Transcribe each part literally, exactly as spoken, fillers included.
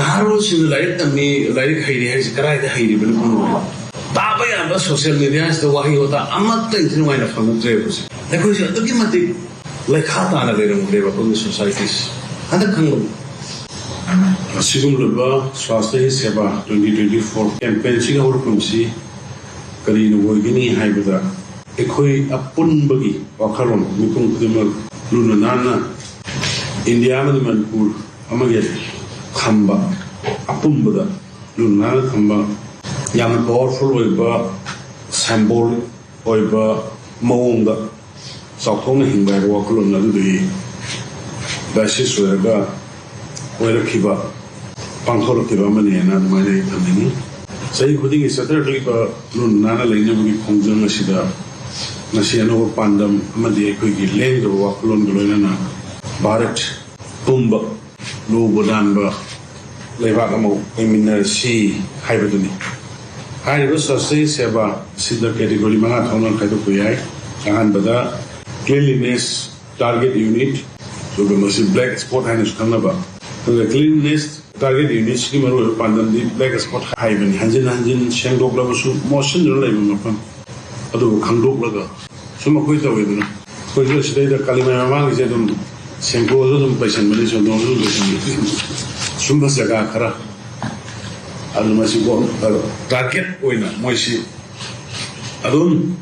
ꯅꯍꯥꯔꯣꯜꯁꯤꯡꯅ ꯂꯥꯏꯔꯤꯛ ꯇꯝꯃꯤ, ꯂꯥꯏꯔꯤꯛ ꯍꯩꯔꯤ ꯍꯥꯏꯁꯦ ꯀꯗꯥꯏꯗ ꯍꯩꯔꯤꯕꯅꯣ ꯈꯪꯗꯦ꯫ ꯇꯥꯕ ꯌꯥꯕ ꯁꯣꯁꯤꯌꯦꯜ ꯃꯦꯗꯤꯌꯥꯁꯤꯗ ꯋꯥꯍꯩ ꯋꯥꯇꯥ ꯑꯃꯠꯇ ꯏꯟꯊꯤ ꯅꯨꯡꯉꯥꯏꯅ ꯐꯪꯉꯛꯇ꯭ꯔꯦꯕ ꯍꯧꯖꯤꯛ꯫ ꯑꯩꯈꯣꯏꯁꯦ ꯑꯗꯨꯛꯀꯤ ꯃꯇꯤꯛ ꯂꯩꯈꯥ ꯇꯥꯅ ꯂꯩꯔꯝꯈ꯭ꯔꯦꯕ ꯑꯩꯈꯣꯏꯒꯤ ꯁꯣꯁꯥꯏꯇꯤꯁꯦ꯫ ꯍꯟꯗꯛ ꯈꯪꯕ ꯑꯁꯤꯒꯨꯝꯂꯕ ꯁ꯭ꯋꯥꯁꯊ ꯍꯤ ꯁꯦꯕꯥ ꯇ꯭ꯋꯦꯟꯇꯤ ꯇ꯭ꯋꯦꯟꯇꯤ ꯐꯣꯔ ꯀꯦꯝꯄꯦꯟꯁꯤꯒꯤ ꯍꯧꯔꯛꯐꯝꯁꯤ ꯀꯔꯤꯅ ꯑꯣꯏꯒꯅꯤ ꯍꯥꯏꯕꯗ, ꯑꯩꯈꯣꯏ ꯑꯄꯨꯟꯕꯒꯤ ꯋꯥꯈꯜꯂꯣꯟ, ꯃꯤꯄꯨꯝ ꯈꯨꯗꯤꯡꯃꯛ ꯂꯨꯅ ꯅꯥꯟꯅ ꯏꯟꯗꯤꯌꯥ ꯑꯃꯗꯤ ꯃꯅꯤꯄꯨꯔ ꯑꯃꯒꯤ ꯊꯝꯕ, ꯑꯄꯨꯝꯕꯗ ꯂꯨꯅ ꯅꯥꯟꯅ ꯊꯝꯕ, ꯌꯥꯝꯅ ꯄꯥꯋꯔꯐꯨꯜ ꯑꯣꯏꯕ, ꯁꯥꯏꯝꯕꯣꯜ ꯑꯣꯏꯕ ꯃꯑꯣꯡꯗ ꯆꯥꯎꯊꯣꯛꯅ ꯍꯤꯡꯕ ꯍꯥꯏꯕ ꯋꯥꯈꯜꯂꯣꯟ ꯑꯗꯨꯗꯒꯤ ꯕꯦꯁꯤꯁ ꯑꯣꯏꯔꯒ ꯑꯣꯏꯔꯛꯈꯤꯕ, ꯄꯥꯡꯊꯣꯔꯛꯈꯤꯕ ꯑꯃꯅꯦꯅ ꯑꯗꯨꯃꯥꯏꯅ ꯑꯩ ꯊꯝꯅꯤꯡꯉꯤ꯫ ꯆꯍꯤ ꯈꯨꯗꯤꯡꯒꯤ ꯆꯠꯊꯔꯛꯂꯤꯕ ꯂꯨꯅ ꯅꯥꯟꯅ ꯂꯩꯅꯕꯒꯤ ꯈꯣꯡꯖꯪ ꯑꯁꯤꯗ ꯉꯁꯤ ꯑꯅꯧꯕ ꯄꯥꯟꯗꯝ ꯑꯃꯗꯤ ꯑꯩꯈꯣꯏꯒꯤ ꯂꯦꯡꯗꯕ ꯋꯥꯈꯜꯂꯣꯟꯒ ꯂꯣꯏꯅꯅ ꯚꯥꯔꯠ ꯄꯨꯝꯕ ꯂꯨꯕ ꯅꯥꯟꯕ ꯂꯩꯕꯥꯛ ꯑꯃ ꯑꯣꯏꯃꯤꯟꯅꯔꯁꯤ ꯍꯥꯏꯕꯗꯨꯅꯤ꯫ ꯍꯥꯏꯔꯤꯕ ꯁ꯭ꯋꯥꯁꯊ ꯁꯦꯕꯥ ꯑꯁꯤꯗ ꯀꯦꯇꯦꯒꯣꯔꯤ ꯃꯉꯥ ꯊꯣꯛꯅ ꯈꯥꯏꯗꯣꯛꯄ ꯌꯥꯏ꯫ ꯑꯍꯥꯟꯕꯗ cleanliness target unit, ꯑꯗꯨꯒ ꯃꯁꯤ ꯕ꯭ꯂꯦꯛ ꯁ꯭ꯄꯣꯠ ꯍꯥꯏꯅꯁꯨ ꯈꯪꯅꯕ꯫ ꯑꯗꯨꯒ cleanliness target unitꯁꯤꯒꯤ ꯃꯔꯨꯑꯣꯏꯕ ꯄꯥꯟꯗꯝꯗꯤ ꯕ꯭ꯂꯦꯛ ꯁ꯭ꯄꯣꯠ ꯍꯥꯏꯕꯅꯤ꯫ ꯍꯟꯖꯤꯟ ꯍꯟꯖꯤꯟ ꯁꯦꯡꯗꯣꯛꯂꯕꯁꯨ ꯃꯣꯠꯁꯤꯟꯗꯨꯅ ꯂꯩꯕ ꯃꯐꯝ ꯑꯗꯨꯕꯨ ꯈꯪꯗꯣꯛꯂꯒ ꯁꯨꯝ ꯑꯩꯈꯣꯏ ꯇꯧꯋꯤꯗꯅ, ꯑꯩꯈꯣꯏꯁꯨ ꯁꯤꯗꯩꯗ ꯀꯥꯂꯤꯃꯥꯏ ꯃꯃꯥꯡꯒꯤꯁꯦ ꯑꯗꯨꯝ ꯁꯦꯡꯗꯣꯛꯑꯁꯨ ꯑꯗꯨꯝ ꯄꯩꯁꯟꯕꯅꯤ, ꯁꯦꯡꯗꯣꯛꯑꯁꯨ ꯑꯗꯨꯝ ꯄꯩꯁꯟꯕꯅꯤ꯫ ꯁꯨꯝꯕ ꯖꯒꯥ ꯈꯔ ꯑꯗꯨ ꯃꯁꯤ ꯇꯥꯔꯒꯦꯠ ꯑꯣꯏꯅ ꯃꯣꯏꯁꯤ ꯑꯗꯨꯝ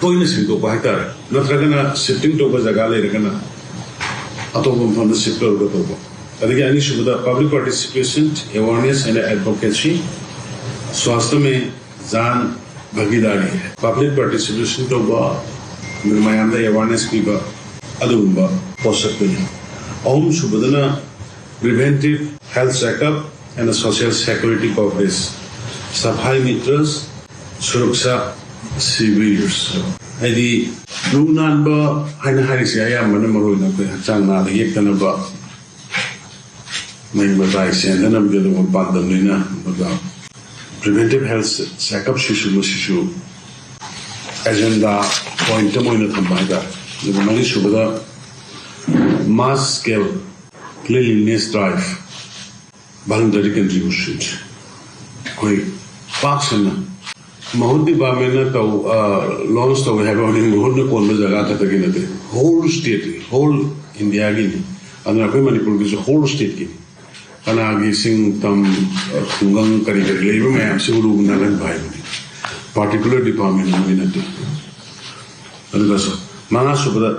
ꯇꯣꯏꯅ ꯁꯦꯡꯗꯣꯛꯄ ꯍꯥꯏꯇꯥꯔꯦ, ꯅꯠꯇ꯭ꯔꯒꯅ ꯁꯤꯐꯇꯤꯡ ꯇꯧꯕ ꯖꯒꯥ ꯂꯩꯔꯒꯅ ꯑꯇꯣꯞꯄ ꯃꯐꯝꯗ ꯁꯤꯐ ꯇꯧꯔꯒ ꯇꯧꯕ꯫ ꯑꯗꯒꯤ ꯑꯅꯤꯁꯨꯕꯗ public participation, awareness and advocacy, ꯁ꯭ꯋꯥꯁꯊ ꯃꯦ ꯖꯥꯟ ꯚꯥꯒꯤꯗꯥꯔꯤ, ꯄꯕ꯭ꯂꯤꯛ ꯄꯥꯔꯇꯤꯁꯤꯄꯦꯁꯟ ꯇꯧꯕ, ꯃꯌꯥꯝꯗ ꯑꯦꯋꯥꯔꯅꯦꯁ ꯄꯤꯕ, ꯑꯗꯨꯒꯨꯝꯕ ꯄꯣꯠꯁꯛꯇꯨꯅꯤ꯫ ꯑꯍꯨꯝꯁꯨꯕꯗꯅ preventive health checkup and social security coverage, ꯁꯐꯥꯏ ꯃꯤꯇ꯭ꯔꯁ, Suraksha ꯁꯤꯕꯤꯔꯁ꯫ ꯍꯥꯏꯗꯤ ꯂꯨ ꯅꯥꯟꯕ ꯍꯥꯏꯅ ꯍꯥꯏꯔꯤꯁꯦ ꯑꯌꯥꯝꯕꯅ ꯃꯔꯨꯑꯣꯏꯅ ꯑꯩꯈꯣꯏ ꯍꯛꯆꯥꯡ ꯅꯥꯗ ꯌꯦꯛꯇꯅꯕ, ꯃꯍꯤꯛ ꯃꯇꯥꯏ ꯆꯦꯟꯗꯅꯕꯒꯤ ꯑꯗꯨꯒꯨꯝꯕ ꯄꯥꯟꯗꯝꯅꯤꯅ, ꯑꯗꯨꯒ preventive health checkup ꯁꯤꯁꯨ, ꯃꯁꯤꯁꯨ ꯑꯦꯖꯦꯟꯗꯥ ꯄꯣꯏꯟꯠ ꯑꯃ ꯑꯣꯏꯅ ꯊꯝꯕ ꯍꯥꯏꯇꯥꯔꯦ꯫ ꯑꯗꯨꯒ ꯃꯔꯤꯁꯨꯕꯗ mass scale cleanliness drive, voluntary contribution ꯑꯩꯈꯣꯏ ꯄꯥꯛ ꯁꯟꯅ ꯃꯍꯨꯠ ꯗꯤꯄꯥꯔꯠꯃꯦꯟꯅ ꯇꯧ ꯂꯣꯟꯁ ꯇꯧꯋꯦ ꯍꯥꯏꯕ ꯋꯥꯅꯤ, ꯃꯍꯨꯠꯅ ꯀꯣꯟꯕ ꯖꯒꯥ ꯈꯛꯇꯒꯤ ꯅꯠꯇꯦ, ꯍꯣꯜ ꯁ꯭ꯇꯦꯠꯀꯤ, ꯍꯣꯜ ꯏꯟꯗꯤꯌꯥꯒꯤꯅꯤ꯫ ꯑꯗꯨꯅ ꯑꯩꯈꯣꯏ ꯃꯅꯤꯄꯨꯔꯒꯤꯁꯨ ꯍꯣꯜ ꯁ꯭ꯇꯦꯠꯀꯤꯅꯤ꯫ ꯀꯅꯥꯒꯤ ꯁꯤꯡ ꯇꯝ, ꯈꯨꯡꯒꯪ ꯀꯔꯤ ꯀꯔꯤ ꯂꯩꯕ ꯃꯌꯥꯝꯁꯤꯕꯨ ꯂꯨꯕ ꯅꯥꯜꯍꯟꯕ ꯍꯥꯏꯕꯅꯤ, ꯄꯥꯔꯇꯤꯀꯨꯂꯔ ꯗꯤꯄꯥꯔꯠꯃꯦꯟ ꯑꯃꯒꯤ ꯅꯠꯇꯦ꯫ ꯑꯗꯨꯒ ꯃꯉꯥ ꯁꯨꯕꯗ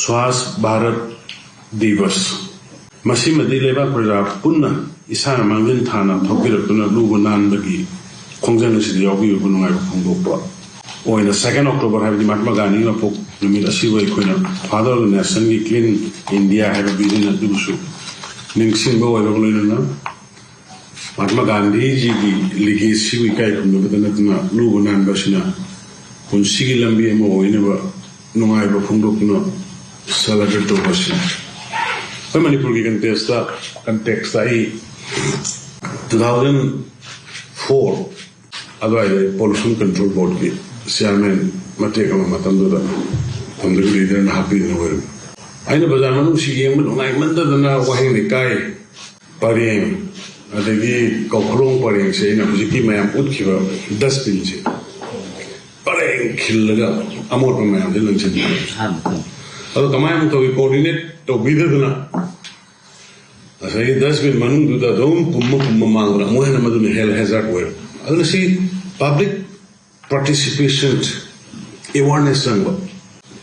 ꯁ꯭ꯋꯥꯁ ꯚꯥꯔꯠ ꯗꯤꯕꯁ꯫ ꯃꯁꯤꯃꯗꯤ ꯂꯩꯕꯥꯛ ꯄ꯭ꯔꯖꯥ ꯄꯨꯟꯅ ꯏꯁꯥꯅ ꯃꯥꯡꯖꯤꯟ ꯊꯥꯅ ꯊꯣꯛꯄꯤꯔꯛꯇꯨꯅ ꯂꯨꯕ ꯅꯥꯟꯕꯒꯤ ꯈꯣꯡꯖꯪ ꯑꯁꯤꯗ ꯌꯥꯎꯕꯤꯕꯕꯨ ꯅꯨꯡꯉꯥꯏꯕ ꯐꯣꯡꯗꯣꯛꯄ ꯑꯣꯏꯅ, ꯁꯦꯀꯦꯟ ꯑꯣꯛꯇꯣꯕꯔ ꯍꯥꯏꯕꯗꯤ ꯃꯍꯥꯠꯃꯥ ꯒꯥꯟꯙꯤꯒꯤ ꯃꯄꯣꯛ ꯅꯨꯃꯤꯠ ꯑꯁꯤꯕꯨ ꯑꯩꯈꯣꯏꯅ Father of the Nationꯒꯤ Clean India ꯍꯥꯏꯕ ꯚꯤꯖꯟ ꯑꯗꯨꯕꯨꯁꯨ ꯅꯤꯡꯁꯤꯡꯕ ꯑꯣꯏꯕꯒ ꯂꯣꯏꯅꯅ, ꯃꯍꯥꯠꯃꯥ ꯒꯥꯟꯙꯤꯖꯤꯒꯤ ꯂꯤꯒꯦꯁꯤꯕꯨ ꯏꯀꯥꯏ ꯈꯨꯝꯅꯕꯇ ꯅꯠꯇꯅ ꯂꯨꯕ ꯅꯥꯟꯕ ꯑꯁꯤꯅ ꯄꯨꯟꯁꯤꯒꯤ ꯂꯝꯕꯤ ꯑꯃ ꯑꯣꯏꯅꯕ ꯅꯨꯡꯉꯥꯏꯕ ꯐꯣꯡꯗꯣꯛꯇꯨꯅ ꯁꯦꯂꯦꯕ꯭ꯔꯦꯠ ꯇꯧꯕ ꯑꯁꯤꯅꯤ꯫ ꯑꯩꯈꯣꯏ ꯃꯅꯤꯄꯨꯔꯒꯤ ꯀꯟꯇꯦꯛꯁꯇ, ꯀꯟꯇꯦꯛꯁꯇ ꯑꯩ two thousand four ꯑꯗꯨꯋꯥꯏꯗ ꯄꯣꯂꯨꯁꯟ ꯀꯟꯇ꯭ꯔꯣꯜ ꯕꯣꯔꯗꯀꯤ ꯆꯤꯌꯥꯔꯃꯦꯟ ꯃꯇꯦꯛ ꯑꯃ ꯃꯇꯝꯗꯨꯗ ꯃꯇꯝꯗꯨꯒꯤ ꯂꯤꯗꯔꯅ ꯍꯥꯞꯄꯤꯗꯨꯅ ꯑꯣꯏꯔꯝꯃꯤ꯫ ꯑꯩꯅ ꯕꯖꯥꯔ ꯃꯅꯨꯡꯁꯤ ꯌꯦꯡꯕ ꯅꯨꯡꯉꯥꯏꯃꯟꯗꯗꯅ ꯋꯥꯍꯦꯡ ꯂꯩꯀꯥꯏ ꯄꯔꯦꯡ, ꯑꯗꯒꯤ ꯀꯧꯈꯂꯣꯡ ꯄꯔꯦꯡꯁꯦ ꯑꯩꯅ ꯍꯧꯖꯤꯛꯀꯤ ꯃꯌꯥꯝ ꯎꯠꯈꯤꯕ ꯗꯁꯕꯤꯟꯁꯦ ꯄꯔꯦꯡ ꯈꯤꯜꯂꯒ ꯑꯃꯣꯠꯄ ꯃꯌꯥꯝꯁꯦ ꯂꯪꯁꯤꯟꯕ꯫ ꯑꯗꯣ ꯀꯃꯥꯏꯅ ꯑꯃꯨꯛ ꯇꯧꯏ? ꯀꯣꯑꯣꯔꯗꯤꯅꯦꯠ ꯇꯧꯕꯤꯗꯗꯅ ꯉꯁꯥꯏꯒꯤ ꯗꯁꯕꯤꯟ ꯃꯅꯨꯡꯗꯨꯗ ꯑꯗꯨꯝ ꯄꯨꯝꯃ ꯄꯨꯝꯃ ꯃꯥꯡꯗꯅ ꯑꯃꯨꯛ ꯍꯦꯟꯅ ꯃꯗꯨꯅ ꯍꯦꯜꯊ ꯍꯦꯖꯥꯔꯗ ꯑꯣꯏꯔꯦ꯫ ꯑꯗꯨꯅ ꯁꯤ ꯄꯕ꯭ꯂꯤꯛ ꯄꯥꯔꯇꯤꯁꯤꯄꯦꯁꯟ, ꯑꯦꯋꯥꯔꯅꯦꯁ ꯆꯪꯕ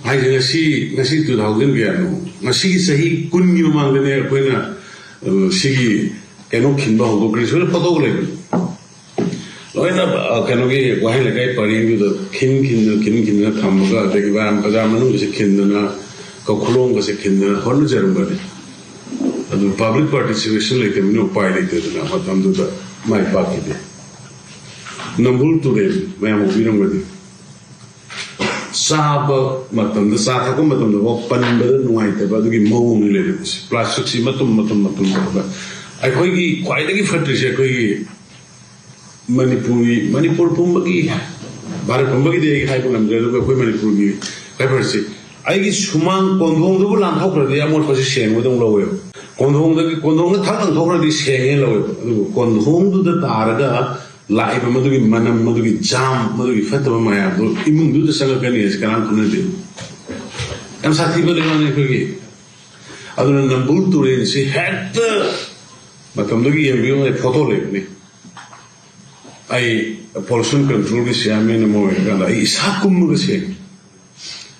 ꯍꯥꯏꯁꯦ ꯉꯁꯤ, ꯉꯁꯤ two thousand ꯀꯌꯥꯅꯣ, ꯉꯁꯤꯒꯤ ꯆꯍꯤ ꯀꯨꯟꯒꯤ ꯃꯃꯥꯡꯗꯅꯦ ꯑꯩꯈꯣꯏꯅ, ꯑ, ꯁꯤꯒꯤ ꯀꯩꯅꯣ ꯈꯤꯟꯕ ꯍꯧꯗꯣꯛꯈ꯭ꯔꯤꯁꯦ꯫ ꯂꯣꯏꯅ ꯐꯣꯇꯣ ꯂꯩꯕꯅꯤ꯫ ꯂꯣꯏꯅ, ꯑ, ꯀꯩꯅꯣꯒꯤ ꯋꯥꯍꯦꯡ ꯂꯩꯀꯥꯏ ꯄꯔꯦꯡꯗꯨꯗ ꯈꯤꯟ ꯈꯤꯟꯗꯅ, ꯈꯤꯟ ꯈꯤꯟꯗꯅ ꯊꯝꯃꯒ, ꯑꯗꯒꯤ ꯕꯖꯥꯔ, ꯕꯖꯥꯔ ꯃꯅꯨꯡꯒꯤꯁꯦ ꯈꯤꯟꯗꯅ, ꯀꯧꯈꯂꯣꯡꯒꯁꯦ ꯈꯤꯟꯗꯅ ꯍꯣꯠꯅꯖꯔꯝꯕꯅꯤ꯫ ꯑꯗꯨ ꯄꯕ꯭ꯂꯤꯛ ꯄꯥꯔꯇꯤꯁꯤꯄꯦꯁꯟ ꯂꯩꯇꯕꯅꯤꯅ ꯎꯄꯥꯏ ꯂꯩꯇꯗꯅ ꯃꯇꯝꯗꯨꯗ ꯃꯥꯏ ꯄꯥꯛꯈꯤꯗꯦ꯫ ꯅꯝꯕꯨꯜ ꯇꯨꯔꯦꯜ ꯃꯌꯥꯝ ꯎꯕꯤꯔꯝꯒꯅꯤ꯫ ꯆꯥꯕ ꯃꯇꯝꯗ, ꯆꯥ ꯊꯛꯄ ꯃꯇꯝꯗꯐꯥꯎ ꯄꯟꯕꯗ ꯅꯨꯡꯉꯥꯏꯇꯕ ꯑꯗꯨꯒꯤ ꯃꯑꯣꯡꯅꯤ ꯂꯩꯔꯝꯃꯤꯁꯦ꯫ ꯄ꯭ꯂꯥꯁꯇꯤꯛꯁꯤ ꯃꯇꯨꯝ, ꯃꯇꯨꯝ, ꯃꯇꯨꯝ ꯇꯧꯔꯒ꯫ ꯑꯩꯈꯣꯏꯒꯤ ꯈ꯭ꯋꯥꯏꯗꯒꯤ ꯐꯠꯇ꯭ꯔꯤꯁꯦ ꯑꯩꯈꯣꯏꯒꯤ ꯃꯅꯤꯄꯨꯔꯒꯤ, ꯃꯅꯤꯄꯨꯔ ꯄꯨꯝꯕꯒꯤ, ꯚꯥꯔꯠ ꯄꯨꯝꯕꯒꯤꯗꯤ ꯑꯩ ꯍꯥꯏꯕ ꯉꯝꯗ꯭ꯔꯦ, ꯑꯗꯨꯒ ꯑꯩꯈꯣꯏ ꯃꯅꯤꯄꯨꯔꯒꯤ ꯈ꯭ꯋꯥꯏ ꯐꯔꯤꯁꯤ ꯑꯩꯒꯤ ꯁꯨꯃꯥꯡ ꯀꯣꯟꯊꯣꯡꯗꯨꯕꯨ ꯂꯥꯟꯊꯣꯛꯈ꯭ꯔꯗꯤ ꯑꯃꯣꯠꯄꯁꯤ ꯁꯦꯡꯕꯗꯧ ꯂꯧꯋꯦꯕ꯫ ꯀꯣꯟꯊꯣꯡꯗꯒꯤ ꯀꯣꯟꯊꯣꯡꯗ ꯊꯛ ꯂꯪꯊꯣꯛꯈ꯭ꯔꯗꯤ ꯁꯦꯡꯉꯦ ꯂꯧꯋꯦꯕ, ꯑꯗꯨꯕꯨ ꯀꯣꯟꯊꯣꯡꯗꯨꯗ ꯇꯥꯔꯒ ꯂꯥꯛꯏꯕ ꯃꯗꯨꯒꯤ ꯃꯅꯝ, ꯃꯗꯨꯒꯤ ꯖꯥꯝ, ꯃꯗꯨꯒꯤ ꯐꯠꯇꯕ ꯃꯌꯥꯝꯗꯨ ꯏꯃꯨꯡꯗꯨꯗ ꯆꯪꯉꯛꯀꯅꯤ ꯍꯥꯏꯁꯦ ꯀꯅꯥꯝ ꯈꯪꯅꯗꯦ꯫ ꯌꯥꯝ ꯁꯥꯊꯤꯕ ꯂꯩꯉꯥꯛꯅꯤ ꯑꯩꯈꯣꯏꯒꯤ꯫ ꯑꯗꯨꯅ ꯅꯝꯕꯨꯜ ꯇꯨꯔꯦꯟꯁꯤ ꯍꯦꯛꯇ ꯃꯇꯝꯗꯨꯒꯤ ꯌꯦꯡꯕꯤꯌꯨ, ꯑꯩ ꯐꯣꯇꯣ ꯂꯩꯕꯅꯤ꯫ ꯑꯩ ꯄꯣꯂꯨꯁꯟ ꯀꯟꯇ꯭ꯔꯣꯜꯒꯤ ꯆꯤꯌꯥꯔꯃꯦꯟ ꯑꯃ ꯑꯣꯏꯔꯀꯥꯟꯗ ꯑꯩ ꯏꯁꯥ ꯀꯨꯝꯃꯒ ꯁꯦꯡꯉꯤ꯫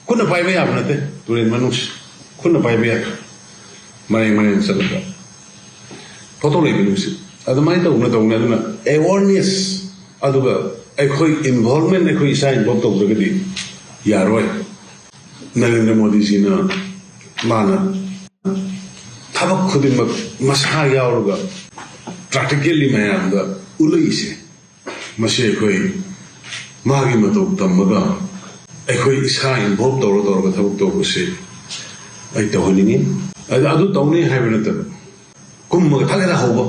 ꯈꯨꯠꯅ ꯄꯥꯏꯕ ꯌꯥꯕ ꯅꯠꯇꯦ ꯇꯨꯔꯦꯟ ꯃꯅꯨꯡꯁꯤ, ꯈꯨꯠꯅ ꯄꯥꯏꯕ ꯌꯥꯗꯦ꯫ ꯃꯔꯦꯡ ꯃꯔꯦꯡ ꯆꯠꯂꯒ ꯐꯣꯇꯣ ꯂꯩꯕ ꯅꯨꯡꯁꯤꯠ꯫ ꯑꯗꯨꯃꯥꯏꯅ ꯇꯧꯅ ꯇꯧꯅ ꯑꯗꯨꯅ ꯑꯦꯋꯥꯔꯅꯦꯁ, ꯑꯗꯨꯒ ꯑꯩꯈꯣꯏ ꯏꯟꯚꯣꯜꯚꯃꯦꯟ, ꯑꯩꯈꯣꯏ ꯏꯁꯥ ꯏꯟꯚꯣꯜꯚ ꯇꯧꯗ꯭ꯔꯒꯗꯤ ꯌꯥꯔꯣꯏ꯫ ꯅꯔꯦꯟꯗ꯭ꯔ ꯃꯣꯗꯤꯖꯤꯅ ꯃꯥꯅ ꯊꯕꯛ ꯈꯨꯗꯤꯡꯃꯛ ꯃꯁꯥ ꯌꯥꯎꯔꯒ ꯄ꯭ꯔꯥꯛꯇꯤꯀꯦꯜꯂꯤ ꯃꯌꯥꯝꯗ ꯎꯠꯂꯛꯏꯁꯦ, ꯃꯁꯤ ꯑꯩꯈꯣꯏ ꯃꯥꯒꯤ ꯃꯇꯧ ꯇꯝꯃꯒ ꯑꯩꯈꯣꯏ ꯏꯁꯥ ꯏꯟꯚꯣꯜꯚ ꯇꯧꯔ ꯇꯧꯔꯒ ꯊꯕꯛ ꯇꯧꯕꯁꯦ ꯑꯩ ꯇꯧꯍꯟꯅꯤꯡꯉꯤ꯫ ꯑꯗ ꯑꯗꯨ ꯇꯧꯅꯤ ꯍꯥꯏꯕ ꯅꯠꯇꯕ, ꯀꯨꯝꯃꯒ ꯊꯛ ꯍꯦꯛꯇ ꯍꯧꯕ꯫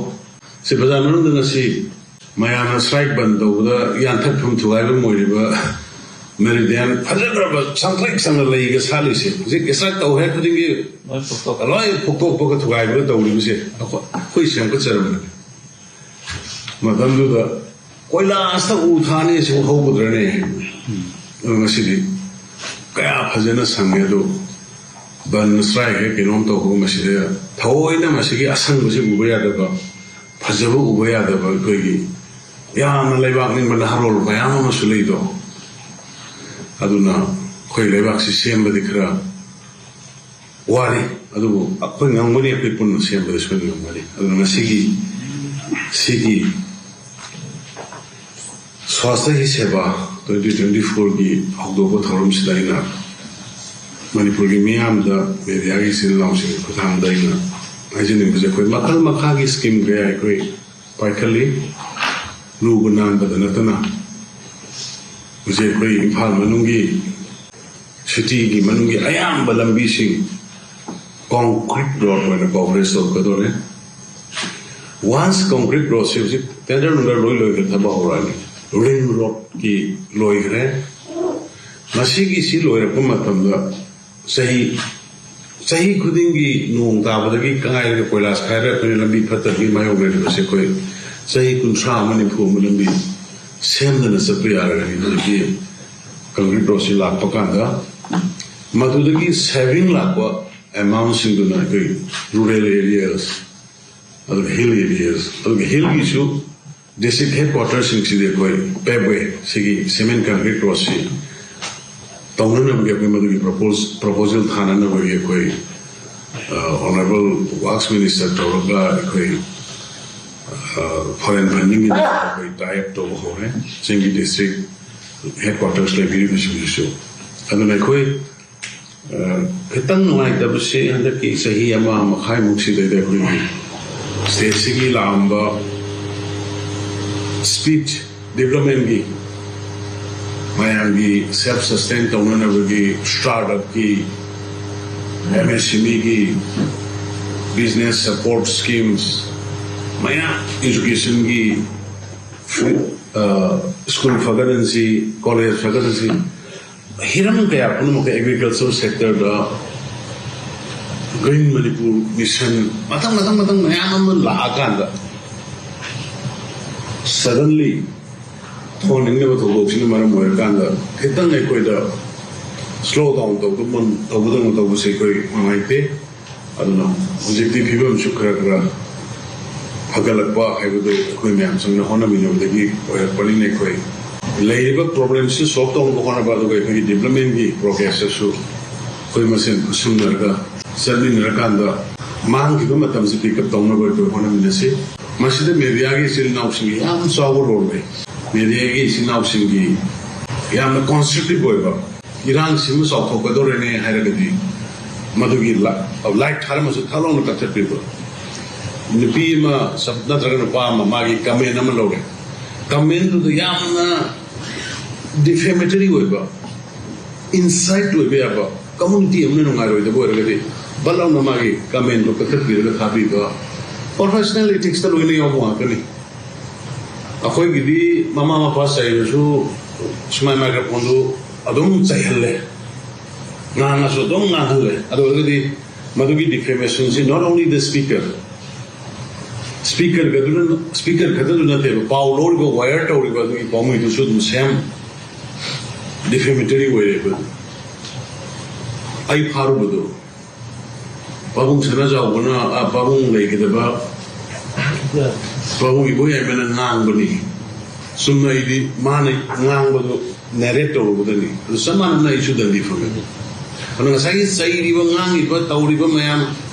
ꯁꯤ ꯕꯖꯥꯔ ꯃꯅꯨꯡꯗ ꯉꯁꯤ ꯃꯌꯥꯝꯅ ꯁ꯭ꯇ꯭ꯔꯥꯏꯛ ꯕꯟ ꯇꯧꯕꯗ ꯌꯥꯟꯊꯠꯐꯝ ꯊꯨꯒꯥꯏꯐꯝ ꯑꯣꯏꯔꯤꯕ ꯃꯦꯔꯤꯗꯤꯌꯥꯟ ꯐꯖꯈ꯭ꯔꯕ ꯁꯪꯇ꯭ꯔꯤꯛ ꯁꯪꯅ ꯂꯩꯒ ꯁꯥꯠꯂꯤꯁꯦ, ꯍꯧꯖꯤꯛ ꯁ꯭ꯇ꯭ꯔꯥꯏꯛ ꯇꯧ ꯍꯦꯛ ꯈꯨꯗꯤꯡꯒꯤ ꯂꯣꯏ ꯐꯨꯛꯇꯣꯛꯄꯒ ꯊꯨꯒꯥꯏꯕꯒ ꯇꯧꯔꯤꯕꯁꯦ ꯑꯩꯈꯣꯏ, ꯑꯩꯈꯣꯏ ꯁꯦꯝꯒꯠꯆꯔꯝꯕꯅꯤ꯫ ꯃꯇꯝꯗꯨꯗ ꯀꯣꯏꯂꯥꯁꯇ ꯎ ꯊꯥꯅꯤ ꯁꯤꯕꯨ ꯍꯧꯒꯗ꯭ꯔꯅꯦ? ꯑꯗꯣ ꯉꯁꯤꯗꯤ ꯀꯌꯥ ꯐꯖꯅ ꯁꯪꯉꯦ꯫ ꯑꯗꯣ ꯕꯟ ꯁ꯭ꯇ꯭ꯔꯥꯏꯛ ꯍꯦꯛ ꯀꯩꯅꯣꯝ ꯇꯧꯕ, ꯃꯁꯤꯗ ꯊꯑꯣꯏꯅ ꯃꯁꯤꯒꯤ ꯑꯁꯪꯕꯁꯤ ꯎꯕ ꯌꯥꯗꯕ, ꯐꯖꯕ ꯎꯕ ꯌꯥꯗꯕ ꯑꯩꯈꯣꯏꯒꯤ ꯌꯥꯝꯅ ꯂꯩꯕꯥꯛ ꯅꯤꯡꯕ ꯅꯍꯥꯔꯣꯜ ꯃꯌꯥꯝ ꯑꯃꯁꯨ ꯂꯩꯗꯣ꯫ ꯑꯗꯨꯅ ꯑꯩꯈꯣꯏ ꯂꯩꯕꯥꯛꯁꯤ ꯁꯦꯝꯕꯗꯤ ꯈꯔ ꯋꯥꯔꯤ, ꯑꯗꯨꯕꯨ ꯑꯩꯈꯣꯏ ꯉꯝꯒꯅꯤ, ꯑꯩꯈꯣꯏ ꯄꯨꯟꯅ ꯁꯦꯝꯕꯗ ꯁꯣꯏꯗꯅ ꯉꯝꯒꯅꯤ꯫ ꯑꯗꯨꯅ ꯉꯁꯤꯒꯤ ꯁꯤꯒꯤ ꯁ꯭ꯋꯥꯁꯊ ꯍꯤ ꯁꯦꯕꯥ ꯇ꯭ꯋꯦꯟꯇꯤ ꯇ꯭ꯋꯦꯟꯇꯤ ꯐꯣꯔꯒꯤ ꯍꯧꯗꯣꯛꯄ ꯊꯧꯔꯝꯁꯤꯗ ꯑꯩꯅ ꯃꯅꯤꯄꯨꯔꯒꯤ ꯃꯤꯌꯥꯝꯗ, ꯃꯦꯗꯤꯌꯥꯒꯤ ꯏꯆꯤꯜ ꯏꯅꯥꯎꯁꯤꯡꯒꯤ ꯈꯨꯠꯊꯥꯡꯗ ꯑꯩꯅ ꯍꯥꯏꯖꯅꯤꯡꯕꯁꯦ, ꯑꯩꯈꯣꯏ ꯃꯈꯜ ꯃꯈꯥꯒꯤ ꯁ꯭ꯀꯤꯝ ꯀꯌꯥ ꯑꯩꯈꯣꯏ ꯄꯥꯏꯈꯠꯂꯤ꯫ ꯂꯨꯕ ꯅꯥꯟꯕꯗ ꯅꯠꯇꯅ ꯍꯧꯖꯤꯛ ꯑꯩꯈꯣꯏ ꯏꯝꯐꯥꯜ ꯃꯅꯨꯡꯒꯤ ꯁꯤꯇꯤꯒꯤ ꯃꯅꯨꯡꯒꯤ ꯑꯌꯥꯝꯕ ꯂꯝꯕꯤꯁꯤꯡ ꯀꯣꯟꯀ꯭ꯔꯤꯠ ꯔꯣꯗ ꯑꯣꯏꯅ ꯀꯣꯚꯔꯦꯖ ꯇꯧꯔꯛꯀꯗꯧꯔꯦ꯫ ꯋꯥꯟꯁ ꯀꯣꯟꯀ꯭ꯔꯤꯠ ꯔꯣꯗꯁꯤ ꯍꯧꯖꯤꯛ ꯇꯦꯟꯗꯔ ꯅꯨꯡꯗꯔ ꯂꯣꯏ ꯂꯣꯏꯈ꯭ꯔꯦ, ꯊꯕꯛ ꯍꯧꯔꯛꯑꯅꯤ꯫ ꯔꯤꯡ ꯔꯣꯗꯀꯤ ꯂꯣꯏꯈ꯭ꯔꯦ꯫ ꯃꯁꯤꯒꯤꯁꯤ ꯂꯣꯏꯔꯛꯄ ꯃꯇꯝꯗ ꯆꯍꯤ ꯆꯍꯤ ꯈꯨꯗꯤꯡꯒꯤ ꯅꯣꯡ ꯇꯥꯕꯗꯒꯤ ꯀꯪꯉꯥꯏꯔꯒ ꯀꯣꯏꯂꯥꯁ ꯈꯥꯏꯔꯒ ꯑꯩꯈꯣꯏꯅ ꯂꯝꯕꯤ ꯐꯠꯇꯕꯒꯤ ꯃꯥꯌꯣꯛꯅꯔꯤꯕꯁꯦ ꯑꯩꯈꯣꯏ ꯆꯍꯤ ꯀꯨꯟꯊ꯭ꯔꯥ ꯑꯃ ꯅꯤꯐꯨ ꯑꯃ ꯂꯝꯕꯤ ꯁꯦꯝꯗꯅ ꯆꯠꯄ ꯌꯥꯔꯒꯅꯤ꯫ ꯑꯗꯨꯗꯒꯤ ꯀꯪꯀ꯭ꯔꯤꯠ ꯔꯣꯗꯁꯤ ꯂꯥꯛꯄ ꯀꯥꯟꯗ ꯃꯗꯨꯗꯒꯤ ꯁꯦꯚꯤꯡ ꯂꯥꯛꯄ ꯑꯦꯃꯥꯎꯟꯁꯤꯡꯗꯨꯅ ꯑꯩꯈꯣꯏ ꯔꯨꯔꯦꯜ ꯑꯦꯔꯤꯌꯥꯁ, ꯑꯗꯨꯒ ꯍꯤꯜ ꯑꯦꯔꯤꯌꯥꯁ, ꯑꯗꯨꯒ ꯍꯤꯜꯒꯤꯁꯨ ꯗꯤꯁꯇ꯭ꯔꯤꯛ ꯍꯦꯗ ꯀ꯭ꯋꯥꯇꯔꯁꯤꯡꯁꯤꯗꯤ ꯑꯩꯈꯣꯏ ꯄꯦꯞꯋꯦ ꯁꯤꯒꯤ ꯁꯤꯃꯦꯟ ꯀꯪꯀ꯭ꯔꯤꯠ ꯔꯣꯗꯁꯤ ꯇꯧꯅꯅꯕꯒꯤ ꯑꯩꯈꯣꯏ ꯃꯗꯨꯒꯤ ꯄ꯭ꯔꯣꯄꯣꯖ ꯄ꯭ꯔꯣꯄꯣꯖꯦꯜ ꯊꯥꯅꯅꯕꯒꯤ ꯑꯩꯈꯣꯏ ꯑꯣꯅꯔꯦꯕꯜ ꯋꯥꯔꯛꯁ ꯃꯤꯅꯤꯁꯇꯔ ꯇꯧꯔꯒ ꯑꯩꯈꯣꯏ ꯐꯣꯔꯦꯟ ꯐꯟꯗꯤꯡꯒꯤ ꯑꯩꯈꯣꯏ ꯇꯥꯏ ꯑꯞ ꯇꯧꯕ ꯍꯧꯔꯦ ꯆꯤꯡꯒꯤ ꯗꯤꯁꯇ꯭ꯔꯤꯛ ꯍꯦꯗ ꯀ꯭ꯋꯥꯇꯔꯁ ꯂꯩꯕꯤꯔꯤꯕꯁꯤꯡꯁꯤꯁꯨ꯫ ꯑꯗꯨꯅ ꯑꯩꯈꯣꯏ ꯈꯤꯇꯪ ꯅꯨꯡꯉꯥꯏꯇꯕꯁꯤ ꯍꯟꯗꯛꯀꯤ ꯆꯍꯤ ꯑꯃ ꯃꯈꯥꯏꯃꯨꯛꯁꯤꯗꯩꯗ ꯑꯩꯈꯣꯏꯒꯤ ꯁ꯭ꯇꯦꯠꯁꯤꯒꯤ ꯂꯥꯛꯑꯝꯕ ꯁ꯭ꯄꯤꯠ ꯗꯤꯕ꯭ꯂꯞꯃꯦꯟꯒꯤ ꯃꯌꯥꯝꯒꯤ ꯁꯦꯜꯐ ꯁꯁꯇꯦꯟ ꯇꯧꯅꯅꯕꯒꯤ ꯁ꯭ꯇꯥꯔꯠ ꯑꯞꯀꯤ ꯑꯦꯝ ꯑꯦꯁ ꯑꯦꯝ ꯏꯒꯤ ꯕꯤꯖꯤꯅꯦꯁ ꯁꯄꯣꯔꯠ ꯁ꯭ꯀꯤꯝꯁ ꯃꯌꯥꯝ ꯏꯖꯨꯀꯦꯁꯟꯒꯤ ꯁ꯭ꯀꯨꯜ ꯐꯒꯠꯍꯟꯁꯤ ꯀꯣꯂꯦꯖ ꯐꯒꯠꯍꯟꯁꯤ ꯍꯤꯔꯝ ꯀꯌꯥ ꯄꯨꯝꯅꯃꯛꯇ ꯑꯦꯒ꯭ꯔꯤꯀꯜꯆꯔ ꯁꯦꯛꯇꯔꯗ ꯒ꯭ꯔꯤꯟ ꯃꯅꯤꯄꯨꯔ ꯃꯤꯁꯟ ꯃꯊꯪ ꯃꯊꯪ ꯃꯊꯪ ꯃꯌꯥꯝ ꯑꯃ ꯂꯥꯛꯑꯀꯥꯟꯗ ꯁꯗꯟꯂꯤ ꯊꯣꯛꯍꯟꯅꯤꯡꯗꯕ ꯊꯧꯗꯣꯛꯁꯤꯅ ꯃꯔꯝ ꯑꯣꯏꯔꯀꯥꯟꯗ ꯈꯤꯇꯪ ꯑꯩꯈꯣꯏꯗ ꯁ꯭ꯂꯣ ꯗꯥꯎꯟ ꯇꯧꯗꯧꯕ ꯇꯧꯕꯗꯧꯅ ꯇꯧꯕꯁꯦ ꯑꯩꯈꯣꯏ ꯅꯨꯡꯉꯥꯏꯇꯦ꯫ ꯑꯗꯨꯅ ꯍꯧꯖꯤꯛꯇꯤ ꯐꯤꯕꯝꯁꯨ ꯈꯔ ꯈꯔ ꯐꯒꯠꯂꯛꯄ ꯍꯥꯏꯕꯗꯨ ꯑꯩꯈꯣꯏ ꯃꯌꯥꯝ ꯆꯪꯅ ꯍꯣꯠꯅꯃꯤꯟꯅꯕꯗꯒꯤ ꯑꯣꯏꯔꯛꯄꯅꯤꯅ ꯑꯩꯈꯣꯏ ꯂꯩꯔꯤꯕ ꯄ꯭ꯔꯣꯕ꯭ꯂꯦꯝꯁꯤ ꯁꯣꯜꯕ ꯇꯧꯅꯕ ꯍꯣꯠꯅꯕ ꯑꯗꯨꯒ ꯑꯩꯈꯣꯏꯒꯤ ꯗꯤꯕ꯭ꯂꯞꯃꯦꯟꯒꯤ ꯄ꯭ꯔꯣꯒ꯭ꯔꯦꯁꯇꯁꯨ ꯑꯩꯈꯣꯏ ꯃꯁꯦꯟ ꯈꯨꯠꯁꯝꯅꯔꯒ ꯆꯠꯃꯤꯟꯅꯔꯀꯥꯟꯗ ꯃꯥꯡꯈꯤꯕ ꯃꯇꯝꯁꯤ ꯄꯤꯛ ꯑꯞ ꯇꯧꯅꯕ ꯑꯩꯈꯣꯏ ꯍꯣꯠꯅꯃꯤꯟꯅꯁꯤ꯫ ꯃꯁꯤꯗ ꯃꯦꯗꯤꯌꯥꯒꯤ ꯏꯆꯤꯜ ꯏꯅꯥꯎꯁꯤꯡꯒꯤ ꯌꯥꯝ ꯆꯥꯎꯕ ꯔꯣꯜ ꯂꯩ꯫ ꯃꯦꯗꯤꯌꯥꯒꯤ ꯏꯆꯤꯜ ꯏꯅꯥꯎꯁꯤꯡꯒꯤ ꯌꯥꯝꯅ ꯀꯣꯟꯁꯇ꯭ꯔꯛꯇꯤꯞ ꯑꯣꯏꯕ ꯏꯔꯥꯡꯁꯤꯃ ꯆꯥꯎꯊꯣꯛꯀꯗꯧꯔꯦꯅꯦ ꯍꯥꯏꯔꯒꯗꯤ ꯃꯗꯨꯒꯤ ꯂꯥꯏꯛ ꯊꯥꯔꯝꯃꯁꯨ ꯊꯛ ꯂꯥꯎꯅ ꯀꯛꯊꯠꯄꯤꯕ꯫ ꯅꯨꯄꯤ ꯑꯃ ꯁꯞ- ꯅꯠꯇ꯭ꯔꯒ ꯅꯨꯄꯥ ꯑꯃ ꯃꯥꯒꯤ ꯀꯃꯦꯟ ꯑꯃ ꯂꯧꯔꯦ꯫ ꯀꯃꯦꯟꯗꯨꯗ ꯌꯥꯝꯅ ꯗꯤꯐꯦꯃꯦꯇꯔꯤ ꯑꯣꯏꯕ, ꯏꯟꯁꯜꯠ ꯑꯣꯏꯕ ꯌꯥꯕ, ꯀꯝꯃ꯭ꯌꯨꯅꯤꯇꯤ ꯑꯃꯅ ꯅꯨꯡꯉꯥꯏꯔꯣꯏꯗꯕ ꯑꯣꯏꯔꯒꯗꯤ ꯕꯠ ꯂꯥꯎꯅ ꯃꯥꯒꯤ ꯀꯃꯦꯟꯗꯣ ꯀꯛꯊꯠꯄꯤꯔꯒ ꯊꯥꯕꯤꯕ꯫ ꯄ꯭ꯔꯣꯐꯦꯁꯅꯦꯜ ꯏꯊꯤꯛꯁꯇ ꯂꯣꯏꯅ ꯌꯥꯎꯕ ꯉꯥꯛꯇꯅꯤ꯫ ꯑꯩꯈꯣꯏꯒꯤꯗꯤ ꯃꯃꯥ ꯃꯄꯥ ꯆꯩꯔꯁꯨ ꯁꯨꯃꯥꯏ ꯃꯥꯏꯀ꯭ꯔꯣꯐꯣꯟꯗꯨ ꯑꯗꯨꯝ ꯆꯩꯍꯜꯂꯦ꯫ ꯉꯥꯡꯉꯁꯨ ꯑꯗꯨꯝ ꯉꯥꯡꯍꯜꯂꯦ꯫ ꯑꯗꯨ ꯑꯣꯏꯔꯒꯗꯤ ꯃꯗꯨꯒꯤ defamationꯁꯤ not only the speaker, speaker ꯈꯛꯇꯗꯨ ꯅꯠꯇꯦꯕ, ꯄꯥꯎ ꯂꯧꯔꯤꯕ, wire ꯇꯧꯔꯤꯕ ꯑꯗꯨꯒꯤ ꯄꯥꯎꯃꯤꯗꯨꯁꯨ ꯑꯗꯨꯝ same defamatory ꯑꯣꯏꯔꯦꯕ꯫ ꯑꯩ ꯐꯥꯔꯨꯕꯗꯣ, ꯄꯥꯕꯨꯡ ꯁꯅꯥꯖꯥꯎꯕꯅ, ꯑ, ꯄꯥꯕꯨꯡ ꯂꯩꯈꯤꯗꯕ ꯄꯥꯕꯨꯡ ꯏꯕꯣꯌꯥꯏꯃꯅ ꯉꯥꯡꯕꯅꯤ꯫ ꯆꯨꯝꯅ ꯑꯩꯗꯤ ꯃꯥꯅ ꯉꯥꯡꯕꯗꯣ narrate ꯇꯧꯔꯨꯕꯗꯅꯤ꯫ ꯑꯗꯨ ꯆꯞ ꯃꯥꯟꯅꯅ ꯑꯩꯁꯨ ꯗꯟꯗꯤ ꯐꯪꯉꯦ꯫ ꯑꯗꯨꯅ ꯉꯁꯥꯏꯒꯤ ꯆꯩꯔꯤꯕ, ꯉꯥꯡꯉꯤꯕ, ꯇꯧꯔꯤꯕ ꯃꯌꯥꯝ,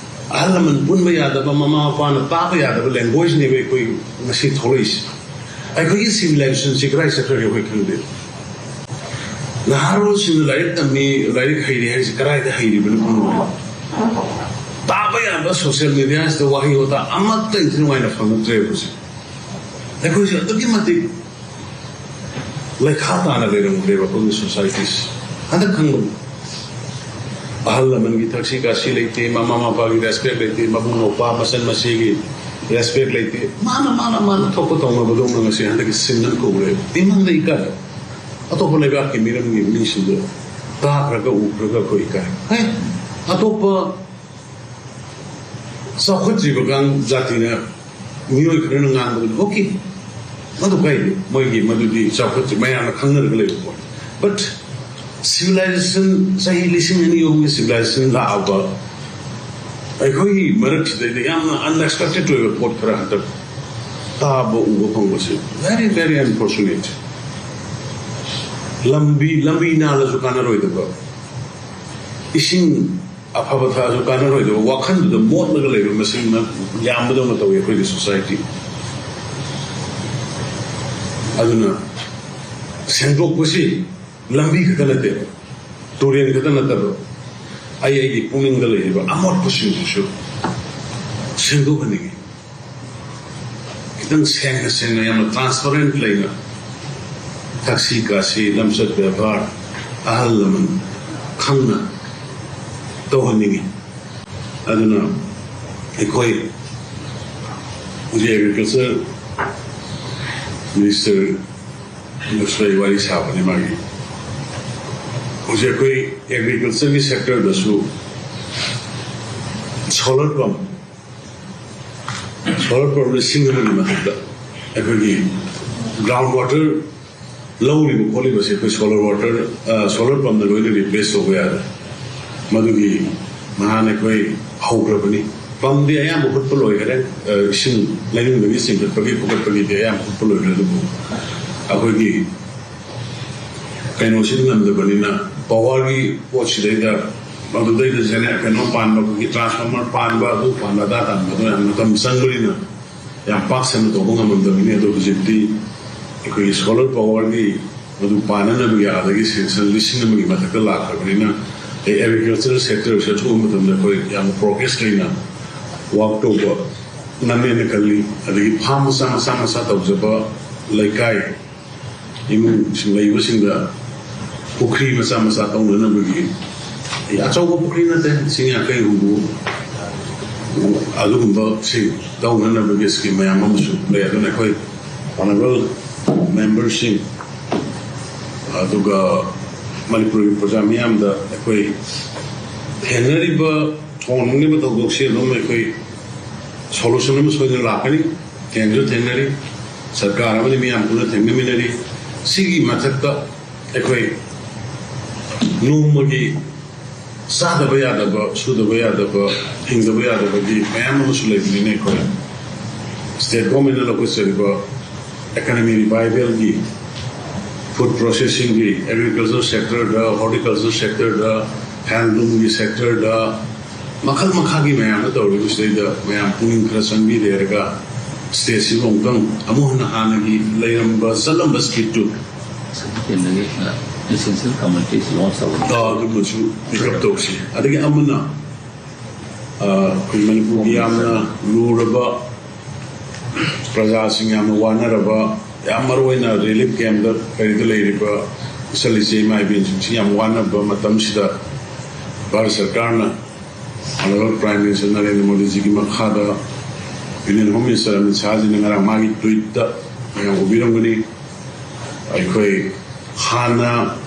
ꯑꯍꯜ ꯂꯃꯟ ꯄꯨꯟꯕ ꯌꯥꯗꯕ, ꯃꯃꯥ ꯃꯄꯥꯅ ꯇꯥꯕ ꯌꯥꯗꯕ languageꯅꯦꯕ ꯑꯩꯈꯣꯏ ꯉꯁꯤ ꯊꯣꯛꯂꯛꯏꯁꯦ꯫ ꯑꯩꯈꯣꯏꯒꯤ civilizationꯁꯤ ꯀꯗꯥꯏ ꯆꯠꯈ꯭ꯔꯒꯦ ꯑꯩꯈꯣꯏ ꯈꯪꯗꯦ꯫ ꯅꯍꯥꯔꯣꯜꯁꯤꯡꯅ ꯂꯥꯏꯔꯤꯛ ꯇꯝꯃꯤ, ꯂꯥꯏꯔꯤꯛ ꯍꯩꯔꯤ ꯍꯥꯏꯁꯦ ꯀꯗꯥꯏꯗ ꯍꯩꯔꯤꯕꯅꯣ ꯈꯪꯗꯦ꯫ ꯇꯥꯕ ꯌꯥꯕ social mediaꯁꯤꯗ ꯋꯥꯍꯩ ꯋꯥꯇꯥ ꯑꯃꯠꯇ ꯏꯟꯊꯤ ꯅꯨꯡꯉꯥꯏꯅ ꯐꯪꯉꯛꯇ꯭ꯔꯦꯕ ꯍꯧꯖꯤꯛ꯫ ꯑꯩꯈꯣꯏꯁꯦ ꯑꯗꯨꯛꯀꯤ ꯃꯇꯤꯛ ꯂꯩꯈꯥ ꯇꯥꯅ ꯂꯩꯔꯝꯈ꯭ꯔꯦꯕ ꯑꯩꯈꯣꯏꯒꯤ societyꯁꯦ꯫ ꯍꯟꯗꯛ ꯈꯪꯕꯅꯤ꯫ ꯑꯍꯜ ꯂꯃꯟꯒꯤ ꯊꯛꯁꯤ ꯈꯥꯁꯤ ꯂꯩꯇꯦ, ꯃꯃꯥ ꯃꯄꯥꯒꯤ respect ꯂꯩꯇꯦ, ꯃꯕꯨꯡ ꯃꯧꯄ꯭ꯋꯥ ꯃꯆꯟ ꯃꯆꯦꯒꯤ respect ꯂꯩꯇꯦ꯫ ꯃꯥꯅ, ꯃꯥꯅ, ꯃꯥꯅ ꯊꯣꯛꯄ ꯇꯧꯅꯕꯗꯧꯅ ꯉꯁꯤ ꯍꯟꯗꯛꯀꯤ scene ꯑꯃ ꯀꯧꯔꯦ꯫ ꯏꯃꯥꯡꯗ ꯏꯀꯥꯏ꯫ ꯑꯇꯣꯞꯄ ꯂꯩꯕꯥꯛꯀꯤ ꯃꯤꯔꯝꯒꯤ ꯃꯤꯁꯤꯡꯗꯣ ꯇꯥꯈ꯭ꯔꯒ ꯎꯈ꯭ꯔꯒ ꯑꯩꯈꯣꯏ ꯏꯀꯥꯏ꯫ ꯍꯦ, ꯑꯇꯣꯞꯄ ꯆꯥꯎꯈꯠꯇ꯭ꯔꯤꯕ ꯀꯥꯡ ꯖꯥꯇꯤꯅ ꯃꯤꯑꯣꯏ ꯈꯔꯅ ꯉꯥꯡꯕꯗꯨ okay, ꯃꯗꯨ ꯀꯥꯏꯗꯦ, ꯃꯣꯏꯒꯤ ꯃꯗꯨꯗꯤ ꯆꯥꯎꯈꯠꯇ꯭ꯔꯤ, ꯃꯌꯥꯝꯅ ꯈꯪꯅꯔꯒ ꯂꯩꯕ ꯄꯣꯠ꯫ But civilization ꯆꯍꯤ ꯂꯤꯁꯤꯡ ꯑꯅꯤ ꯑꯍꯨꯝꯒꯤ civilization ꯂꯥꯛꯑꯕ ꯑꯩꯈꯣꯏꯒꯤ ꯃꯔꯛꯁꯤꯗꯩꯗ ꯌꯥꯝꯅ unexpected ꯑꯣꯏꯕ ꯄꯣꯠ ꯈꯔ ꯍꯟꯗꯛ ꯇꯥꯕ ꯎꯕ ꯐꯪꯕꯁꯦ very, very unfortunate꯫ ꯂꯝꯕꯤ, ꯂꯝꯕꯤ ꯅꯥꯜꯂꯁꯨ ꯀꯥꯟꯅꯔꯣꯏꯗꯕ, ꯏꯁꯤꯡ ꯑꯐꯕ ꯊꯛꯑꯁꯨ ꯀꯥꯟꯅꯔꯣꯏꯗꯕ, ꯋꯥꯈꯜꯗꯨꯗ ꯃꯣꯠꯂꯒ ꯂꯩꯕ ꯃꯁꯤꯡꯅ ꯌꯥꯝꯕꯗꯧꯅ ꯇꯧꯋꯤ ꯑꯩꯈꯣꯏꯒꯤ society꯫ ꯑꯗꯨꯅ ꯁꯦꯡꯗꯣꯛꯄꯁꯤ ꯂꯝꯕꯤ ꯈꯛꯇ ꯅꯠꯇꯦꯕ, ꯇꯨꯔꯦꯜ ꯈꯛꯇ ꯅꯠꯇꯕ, ꯑꯩ ꯑꯩꯒꯤ ꯄꯨꯛꯅꯤꯡꯗ ꯂꯩꯔꯤꯕ ꯑꯃꯣꯠꯄꯁꯤꯡꯗꯨꯁꯨ ꯁꯦꯡꯗꯣꯛꯍꯟꯅꯤꯡꯉꯤ꯫ ꯈꯤꯇꯪ ꯁꯦꯡꯅ ꯁꯦꯡꯅ, ꯌꯥꯝꯅ transparent ꯂꯩꯅ, ꯊꯛꯁꯤ ꯈꯥꯁꯤ, ꯂꯝꯆꯠ ꯕꯦꯕꯥꯔ, ꯑꯍꯜ ꯂꯃꯟ ꯈꯪꯅ ꯇꯧꯍꯟꯅꯤꯡꯉꯤ꯫ ꯑꯗꯨꯅ ꯑꯩꯈꯣꯏ ꯍꯧꯖꯤꯛ agriculture minister ꯅꯁꯨ ꯑꯩ ꯋꯥꯔꯤ ꯁꯥꯕꯅꯤ ꯃꯥꯒꯤ꯫ ꯍꯧꯖꯤꯛ ꯑꯩꯈꯣꯏ ꯑꯦꯒ꯭ꯔꯤꯀꯜꯆꯔꯒꯤ ꯁꯦꯛꯇꯔꯗꯁꯨ ꯁꯣꯂꯔ ꯄꯝ ꯁꯣꯂꯔ ꯄꯝ ꯂꯤꯁꯤꯡ ꯑꯃꯒꯤ ꯃꯊꯛꯇ ꯑꯩꯈꯣꯏꯒꯤ ꯒ꯭ꯔꯥꯎꯟ ꯋꯥꯇꯔ ꯂꯧꯔꯤꯕ ꯈꯣꯠꯂꯤꯕꯁꯦ ꯑꯩꯈꯣꯏ ꯁꯣꯂꯔ ꯋꯥꯇꯔ ꯁꯣꯂꯔ ꯄꯝꯅ ꯂꯣꯏꯅ ꯔꯤꯄ꯭ꯂꯦꯁ ꯇꯧꯕ ꯌꯥꯔꯦ꯫ ꯃꯗꯨꯒꯤ ꯅꯍꯥꯟ ꯑꯩꯈꯣꯏ ꯍꯧꯈ꯭ꯔꯕꯅꯤ꯫ ꯄꯝꯗꯤ ꯑꯌꯥꯝꯕ ꯍꯨꯠꯄ ꯂꯣꯏꯈꯔꯦ꯫ ꯏꯁꯤꯡ ꯂꯩꯅꯨꯡꯗꯒꯤ ꯆꯤꯡꯈꯠꯄꯒꯤ ꯈꯣꯀꯠꯄꯒꯤꯗꯤ ꯑꯌꯥꯝꯕ ꯍꯨꯠꯄ ꯂꯣꯏꯈ꯭ꯔꯦ꯫ ꯑꯗꯨꯕꯨ ꯑꯩꯈꯣꯏꯒꯤ ꯀꯩꯅꯣꯁꯤꯗꯤ ꯉꯝꯗꯕꯅꯤꯅ, ꯄꯋꯥꯔꯒꯤ ꯄꯣꯠꯁꯤꯗꯩꯗ ꯃꯗꯨꯗꯩꯗ ꯖꯦꯅꯦ ꯀꯩꯅꯣ ꯄꯥꯟꯕ, ꯑꯩꯈꯣꯏꯒꯤ ꯇ꯭ꯔꯥꯟꯁꯐꯣꯔꯃꯔ ꯄꯥꯟꯕ, ꯑꯗꯨ ꯄꯥꯟꯕ, ꯑꯗꯥ ꯄꯥꯟꯕꯗꯣ ꯌꯥꯝ ꯃꯇꯝ ꯆꯪꯕꯅꯤꯅ ꯌꯥꯝ ꯄꯥꯛ ꯁꯟꯅ ꯇꯧꯕ ꯉꯝꯃꯝꯗꯕꯅꯤ꯫ ꯑꯗꯣ ꯍꯧꯖꯤꯛꯇꯤ ꯑꯩꯈꯣꯏꯒꯤ ꯁꯣꯂꯔ ꯄꯋꯥꯔꯒꯤ ꯃꯗꯨ ꯄꯥꯟꯅꯅꯕꯒꯤ ꯑꯥꯗꯒꯤ ꯁꯦꯡꯁꯟ ꯂꯤꯁꯤꯡ ꯑꯃꯒꯤ ꯃꯊꯛꯇ ꯂꯥꯛꯈ꯭ꯔꯕꯅꯤꯅ, ꯑꯩ ꯑꯦꯒ꯭ꯔꯤꯀꯜꯆꯔ ꯁꯦꯛꯇꯔꯁꯦ ꯑꯊꯨꯕ ꯃꯇꯝꯗ ꯑꯩꯈꯣꯏ ꯌꯥꯝꯅ ꯄ꯭ꯔꯣꯒ꯭ꯔꯦꯁ ꯂꯩꯅ ꯋꯥꯛ ꯇꯧꯕ ꯉꯝꯃꯦꯅ ꯈꯜꯂꯤ꯫ ꯑꯗꯒꯤ ꯐꯥꯝ ꯃꯆꯥ ꯃꯆꯥ ꯃꯆꯥ ꯇꯧꯖꯕ ꯂꯩꯀꯥꯏ ꯏꯃꯨꯡꯁꯤꯡ ꯂꯩꯕꯁꯤꯡꯗ ꯄꯨꯈ꯭ꯔꯤ ꯃꯆꯥ ꯃꯆꯥ ꯇꯧꯅꯅꯕꯒꯤ, ꯑꯆꯧꯕ ꯄꯨꯈ꯭ꯔꯤ ꯅꯠꯇꯦ, ꯂꯤꯁꯤꯡ ꯌꯥꯡꯈꯩ ꯍꯨꯝꯐꯨ, ꯑꯗꯨꯒꯨꯝꯕꯁꯤꯡ ꯇꯧꯅꯅꯕꯒꯤ ꯁ꯭ꯀꯤꯝ ꯃꯌꯥꯝ ꯑꯃꯁꯨ ꯂꯩ꯫ ꯑꯗꯨꯅ ꯑꯩꯈꯣꯏ ꯑꯣꯅꯔꯦꯕꯜ ꯃꯦꯝꯕꯔꯁꯤꯡ, ꯑꯗꯨꯒ ꯃꯅꯤꯄꯨꯔꯒꯤ ꯄ꯭ꯔꯖꯥ ꯃꯤꯌꯥꯝꯗ ꯑꯩꯈꯣꯏ ꯊꯦꯡꯅꯔꯤꯕ ꯊꯣꯡꯅꯤꯡꯂꯤꯕ ꯊꯧꯗꯣꯛꯁꯤ ꯑꯗꯨꯝ ꯑꯩꯈꯣꯏ ꯁꯣꯂꯨꯁꯟ ꯑꯃ ꯁꯣꯏꯗꯅ ꯂꯥꯛꯀꯅꯤ꯫ ꯊꯦꯡꯁꯨ ꯊꯦꯡꯅꯔꯤ, ꯁꯔꯀꯥꯔ ꯑꯃꯗꯤ ꯃꯤꯌꯥꯝ ꯄꯨꯟꯅ ꯊꯦꯡꯅꯃꯤꯟꯅꯔꯤ꯫ ꯁꯤꯒꯤ ꯃꯊꯛꯇ ꯑꯩꯈꯣꯏ ꯅꯣꯡꯃꯒꯤ ꯆꯥꯗꯕ ꯌꯥꯗꯕ, ꯁꯨꯗꯕ ꯌꯥꯗꯕ, ꯍꯤꯡꯗꯕ ꯌꯥꯗꯕꯒꯤ ꯃꯌꯥꯝ ꯑꯃꯁꯨ ꯂꯩꯕꯅꯤꯅ, ꯑꯩꯈꯣꯏ ꯁ꯭ꯇꯦꯠ ꯒꯣꯔꯃꯦꯟꯅ ꯂꯧꯈꯠꯆꯔꯤꯕ ꯏꯀꯣꯅꯣꯃꯤ ꯔꯤꯚꯥꯏꯚꯦꯜꯒꯤ, ꯐꯨꯗ ꯄ꯭ꯔꯣꯁꯦꯁꯤꯡꯒꯤ, ꯑꯦꯒ꯭ꯔꯤꯀꯜꯆꯔ ꯁꯦꯛꯇꯔꯗ, ꯍꯣꯔꯇꯤꯀꯜꯆꯔ ꯁꯦꯛꯇꯔꯗ, ꯍꯦꯟꯂꯨꯝꯒꯤ ꯁꯦꯛꯇꯔꯗ, ꯃꯈꯜ ꯃꯈꯥꯒꯤ ꯃꯌꯥꯝꯗ ꯇꯧꯔꯤꯕꯁꯤꯗꯩꯗ ꯃꯌꯥꯝ ꯄꯨꯛꯅꯤꯡ ꯈꯔ ꯆꯪꯕꯤꯔꯦꯔꯒ ꯁ꯭ꯇꯦꯠꯁꯤꯕꯨ ꯑꯃꯨꯛꯇꯪ ꯑꯃꯨꯛ ꯍꯟꯅ ꯍꯥꯟꯅꯒꯤ ꯂꯩꯔꯝꯕ ꯆꯠꯂꯝꯕ ꯁ꯭ꯄꯤꯠꯇꯨ ꯁꯥꯔꯇꯤꯐꯤꯀꯦꯠꯇꯒꯤ essential commodities launch ꯇꯧꯕ꯫ ꯑꯗꯨꯃꯁꯨ ꯄꯤꯛ ꯑꯞ ꯇꯧꯁꯤ꯫ ꯑꯗꯒꯤ ꯑꯃꯅ, ꯑ, ꯑꯩꯈꯣꯏ ꯃꯅꯤꯄꯨꯔꯒꯤ ꯌꯥꯝꯅ ꯂꯨꯔꯕ, ꯄ꯭ꯔꯖꯥꯁꯤꯡ ꯌꯥꯝꯅ ꯋꯥꯅꯔꯕ, ꯌꯥꯝ ꯃꯔꯨ ꯑꯣꯏꯅ ꯔꯤꯂꯤꯐ ꯀꯦꯝꯞꯇ ꯀꯔꯤꯗ ꯂꯩꯔꯤꯕ ꯏꯆꯜ ꯏꯆꯦ ꯏꯃꯥ ꯏꯕꯦꯟꯁꯤꯡꯁꯤ ꯌꯥꯝ ꯋꯥꯅꯕ ꯃꯇꯝꯁꯤꯗ ꯚꯥꯔꯠ ꯁꯔꯀꯥꯔꯅ, ꯑꯣꯅꯔꯦꯕꯜ ꯄ꯭ꯔꯥꯏꯝ ꯃꯤꯅꯤꯁꯇꯔ ꯅꯔꯦꯟꯗ꯭ꯔ ꯃꯣꯗꯤꯖꯤꯒꯤ ꯃꯈꯥꯗ ꯌꯨꯅꯤꯌꯟ ꯍꯣꯝ ꯃꯤꯅꯤꯁꯇꯔ ꯑꯃꯤꯠ ꯁꯥꯍꯖꯤꯅ ꯉꯔꯥꯡ ꯃꯥꯒꯤ ꯇ꯭ꯋꯤꯠꯇ ꯃꯌꯥꯝ ꯎꯕꯤꯔꯝꯒꯅꯤ꯫ ꯑꯩꯈꯣꯏ ꯍꯥꯟꯅ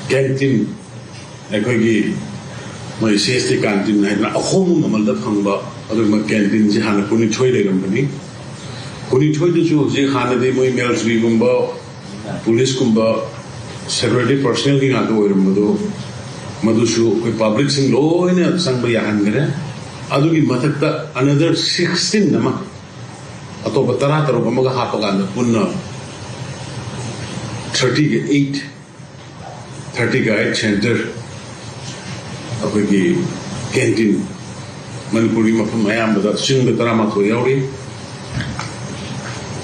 ꯀꯦꯟꯇꯤꯟ, ꯑꯩꯈꯣꯏꯒꯤ ꯃꯣꯏ ꯁꯤ ꯑꯦꯁ ꯇꯤ ꯀꯦꯟꯇꯤꯟ ꯍꯥꯏꯗꯅ ꯑꯍꯣꯡꯕ ꯃꯃꯜꯗ ꯐꯪꯕ ꯑꯗꯨꯒꯨꯝꯕ ꯀꯦꯟꯇꯤꯟꯁꯤ ꯍꯥꯟꯅ ꯀꯨꯟꯅꯤꯊꯣꯏ ꯂꯩꯔꯝꯕꯅꯤ꯫ ꯀꯨꯟꯅꯤꯊꯣꯏꯗꯨꯁꯨ ꯍꯧꯖꯤꯛ ꯍꯥꯟꯅꯗꯤ ꯃꯣꯏ ꯃꯤꯂꯤꯇꯔꯤꯒꯨꯝꯕ, ꯄꯨꯂꯤꯁꯀꯨꯝꯕ, ꯁꯦꯀ꯭ꯌꯨꯔꯤꯇꯤ ꯄꯔꯁꯅꯦꯜꯒꯤ ꯉꯥꯛꯇ ꯑꯣꯏꯔꯝꯕꯗꯣ, ꯃꯗꯨꯁꯨ ꯑꯩꯈꯣꯏ ꯄꯕ꯭ꯂꯤꯛꯁꯤꯡ ꯂꯣꯏꯅ ꯆꯪꯕ ꯌꯥꯍꯟꯈ꯭ꯔꯦ꯫ ꯑꯗꯨꯒꯤ ꯃꯊꯛꯇ another sixteen ꯑꯃ, ꯑꯇꯣꯞꯄ ꯇꯔꯥ ꯇꯔꯨꯛ ꯑꯃꯒ ꯍꯥꯞꯄꯀꯥꯟꯗ ꯄꯨꯟꯅ thirty eight, thirty eight centre, ꯑꯩꯈꯣꯏꯒꯤ ꯀꯦꯟꯇꯤꯟ, ꯃꯅꯤꯄꯨꯔꯒꯤ ꯃꯐꯝ ꯑꯌꯥꯝꯕꯗ, ꯆꯤꯡꯗ ꯇꯔꯥꯃꯥꯊꯣꯏ ꯌꯥꯎꯔꯤ,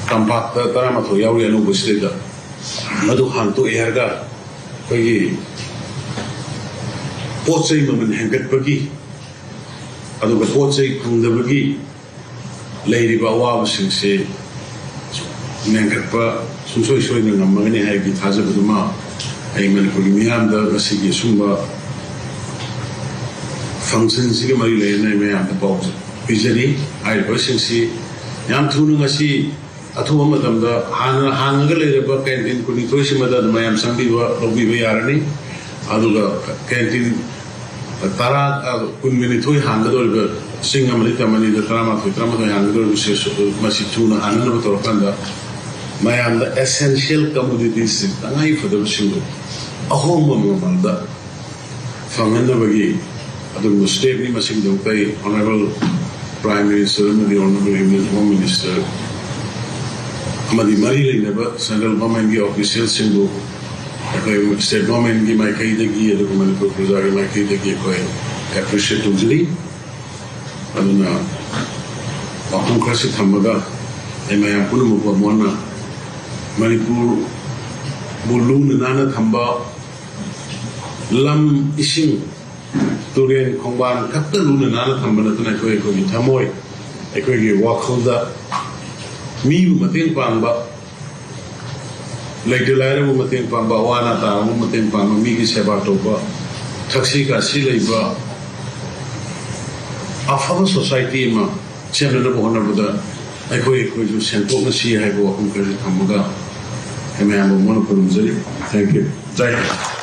ꯇꯝꯄꯥꯛꯇ ꯇꯔꯥꯃꯥꯊꯣꯏ ꯌꯥꯎꯔꯤ ꯑꯅꯧꯕꯁꯤꯗꯩꯗ꯫ ꯃꯗꯨ ꯍꯥꯡꯇꯣꯛꯑꯦ ꯍꯥꯏꯔꯒ ꯑꯩꯈꯣꯏꯒꯤ ꯄꯣꯠ ꯆꯩ ꯃꯃꯜ ꯍꯦꯟꯒꯠꯄꯒꯤ, ꯑꯗꯨꯒ ꯄꯣꯠ ꯆꯩ ꯐꯪꯗꯕꯒꯤ ꯂꯩꯔꯤꯕ ꯑꯋꯥꯕꯁꯤꯡꯁꯤ ꯃꯦꯟꯈꯠꯄ ꯁꯨꯡꯁꯣꯏ ꯁꯣꯏꯗꯅ ꯉꯝꯃꯒꯅꯤ ꯍꯥꯏꯕꯒꯤ ꯊꯥꯖꯕꯗꯨꯃ ꯑꯩ ꯃꯅꯤꯄꯨꯔꯒꯤ ꯃꯤꯌꯥꯝꯗ ꯉꯁꯤꯒꯤ ꯑꯁꯨꯝꯕ ꯐꯪꯁꯟꯁꯤꯒ ꯃꯔꯤ ꯂꯩꯅꯅ ꯑꯩ ꯃꯌꯥꯝꯗ ꯄꯥꯎ ꯄꯤꯖꯔꯤ꯫ ꯍꯥꯏꯔꯤꯕꯁꯤꯡꯁꯤ ꯌꯥꯝ ꯊꯨꯅ ꯉꯁꯤ ꯑꯊꯨꯕ ꯃꯇꯝꯗ ꯍꯥꯟꯅ ꯍꯥꯡꯉꯒ ꯂꯩꯔꯕ ꯀꯦꯟꯇꯤꯟ ꯀꯨꯟꯅꯤꯊꯣꯏꯁꯤꯃꯗ ꯑꯗꯨ ꯃꯌꯥꯝ ꯆꯪꯕꯤꯕ, ꯂꯧꯕꯤꯕ ꯌꯥꯔꯅꯤ꯫ ꯑꯗꯨꯒ ꯀꯦꯟꯇꯤꯟ ꯇꯔꯥ, ꯑ, ꯀꯨꯟꯒ ꯅꯤꯊꯣꯏ ꯍꯥꯡꯒꯗꯧꯔꯤꯕ, ꯆꯤꯡ ꯑꯃꯗꯤ ꯇꯝ ꯑꯅꯤꯗ ꯇꯔꯥꯃꯥꯊꯣꯏ, ꯇꯔꯥꯃꯥꯊꯣꯏ ꯍꯥꯡꯒꯗꯧꯔꯤꯕꯁꯦ, ꯃꯁꯤ ꯊꯨꯅ ꯍꯥꯡꯅꯅꯕ ꯇꯧꯔꯀꯥꯟꯗ ꯃꯌꯥꯝꯗ essential commodities, ꯇꯉꯥꯏ ꯐꯗꯕꯁꯤꯡꯗꯨ ꯑꯍꯣꯡꯕ ꯃꯃꯜꯗ ꯐꯪꯍꯟꯅꯕꯒꯤ ꯑꯗꯨꯒꯨꯝꯕ stepꯅꯤ꯫ ꯃꯁꯤꯒꯤꯗꯃꯛꯇ ꯑꯩ Honourable Prime Minister ꯑꯃꯗꯤ Honourable Union Home Minister ꯑꯃꯗꯤ ꯃꯔꯤ ꯂꯩꯅꯕ central governmentꯀꯤ officialꯁꯤꯡꯕꯨ ꯑꯩꯈꯣꯏ state governmentꯀꯤ ꯃꯥꯏꯀꯩꯗꯒꯤ ꯑꯗꯨꯒ ꯃꯅꯤꯄꯨꯔ ꯄ꯭ꯔꯖꯥꯒꯤ ꯃꯥꯏꯀꯩꯗꯒꯤ ꯑꯩꯈꯣꯏ appreciate ꯇꯧꯖꯔꯤ꯫ ꯑꯗꯨꯅ ꯋꯥꯐꯝ ꯈꯔꯁꯤ ꯊꯝꯃꯒ ꯑꯩ ꯃꯌꯥꯝ ꯄꯨꯝꯅꯃꯛꯄꯨ ꯑꯃꯨꯛ ꯍꯟꯅ ꯃꯅꯤꯄꯨꯔꯕꯨ ꯂꯨꯅ ꯅꯥꯟꯅ ꯊꯝꯕ, ꯂꯝ, ꯏꯁꯤꯡ, ꯇꯨꯔꯦꯟ, ꯈꯣꯡꯕꯥꯟ ꯈꯛꯇ ꯂꯨꯅ ꯅꯥꯟꯅ ꯊꯝꯕ ꯅꯠꯇꯅ ꯑꯩꯈꯣꯏ, ꯑꯩꯈꯣꯏꯒꯤ ꯊꯃꯣꯏ, ꯑꯩꯈꯣꯏꯒꯤ ꯋꯥꯈꯜꯗ ꯃꯤꯕꯨ ꯃꯇꯦꯡ ꯄꯥꯡꯕ, ꯂꯩꯇ ꯂꯥꯏꯔꯕꯨ ꯃꯇꯦꯡ ꯄꯥꯡꯕ, ꯑꯋꯥ ꯑꯅꯥ ꯇꯥꯔꯕꯕꯨ ꯃꯇꯦꯡ ꯄꯥꯡꯕ, ꯃꯤꯒꯤ ꯁꯦꯕꯥ ꯇꯧꯕ, ꯊꯛꯁꯤ ꯈꯥꯁꯤ ꯂꯩꯕ, ꯑꯐꯕ society ꯑꯃ ꯁꯦꯝꯅꯅꯕ ꯍꯣꯠꯅꯕꯗ ꯑꯩꯈꯣꯏ, ꯑꯩꯈꯣꯏꯁꯨ ꯁꯦꯝꯗꯣꯛꯅꯁꯤ ꯍꯥꯏꯕ ꯋꯥꯐꯝ ꯈꯔꯁꯨ ꯊꯝꯃꯒ ꯑꯩ ꯃꯌꯥꯝꯕꯨ ꯑꯃꯨꯛ ꯍꯟꯅ ꯈꯨꯔꯨꯝꯖꯔꯤ꯫ Thank you꯫ Jai Hind.